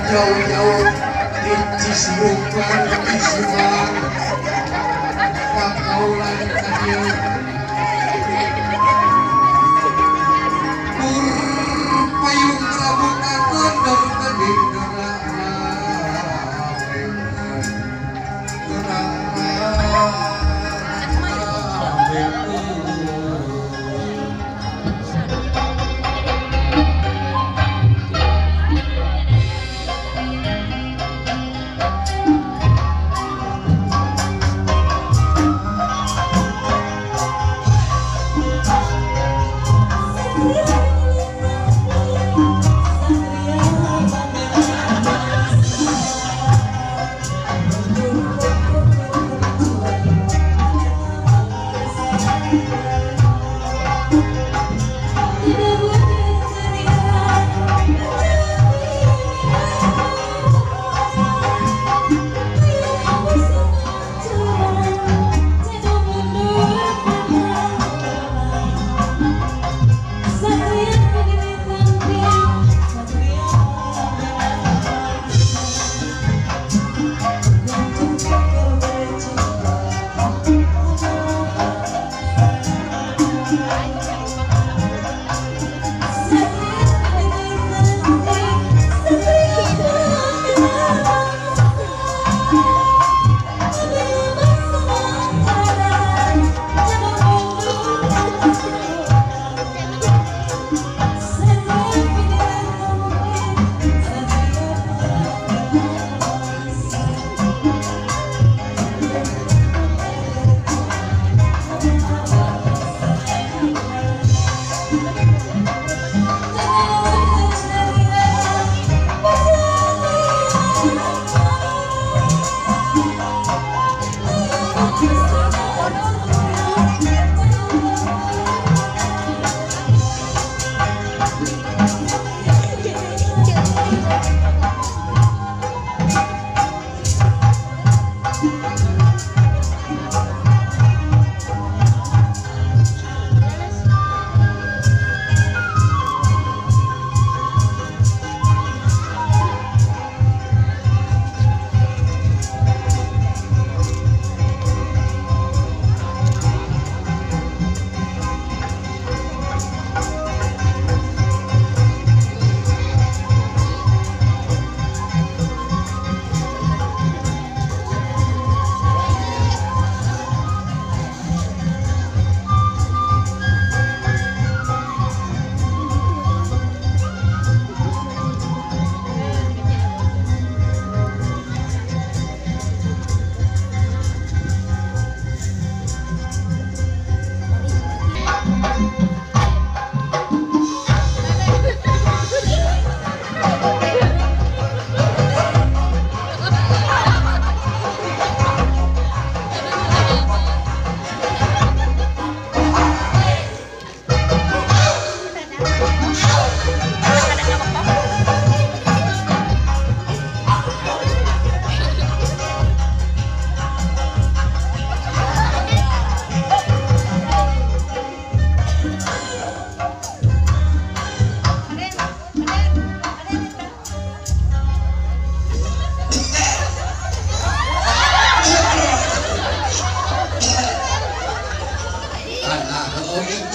Jauh-jauh di Cisrukan di Subang Pakaulan kadieu Pur payung rabuka kendor keding gerak gerak.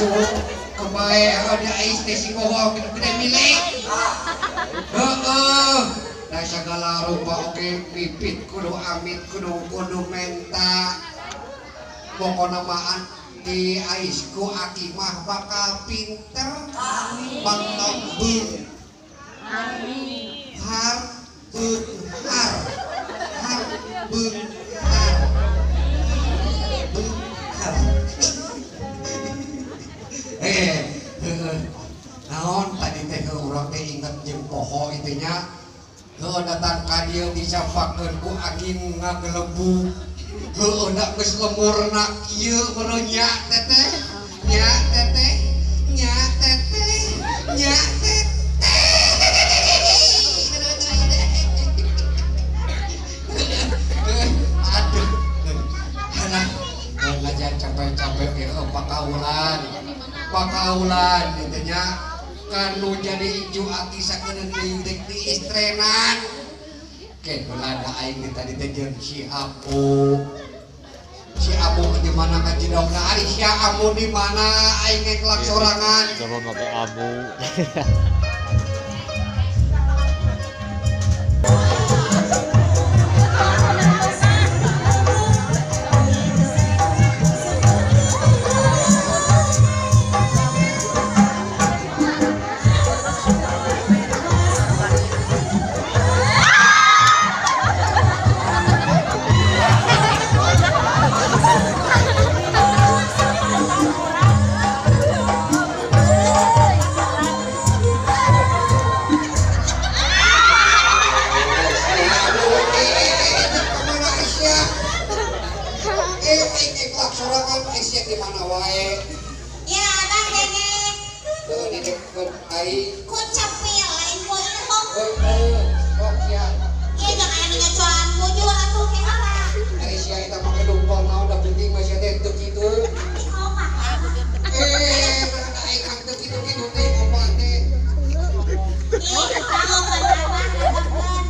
suhu kebae di ais teh si bohong gede milik. Heeh. Da sagala rupa oge pipit kudu amit kudu menta. Pokona mah di ais ku aki mah bakal pinter. Bakal beung. Amin. Har beunghar. Har beunghar. Beunghar. Naon tadi teh urang teh inget jeung poho itu nya. Heuh datang ka dieu disapakeun ku angin ngagelebu. Heuh da geus lemurna kieu meureun nya teteh. Nya teteh. Nya teteh. Nya teteh. Aduh. Alah, ngajar capek-capek ge pakaulan. Pakaulan gitu nya. Kanu jadi incu aki sakeun deui dek di istrenan. Ke heula da aing tadi teh jeung si Apu. Si Apu di mana kacidogna ari si Apu di mana aing ngeklak sorangan. Coba make abu. Ya, Abang Dede. Ku cepil lain ku itu. Iya jangan anu nyocoan bujur atuh ke apa. Ari sia eta make dumpal naon da penting mah sia teh teu kitu. Eh, aing mah teu kitu-kitu teh opat teh. Ih, tahu kan Abang.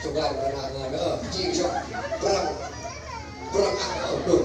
Sugar benar-benar, cing sok berang, berang, aduh,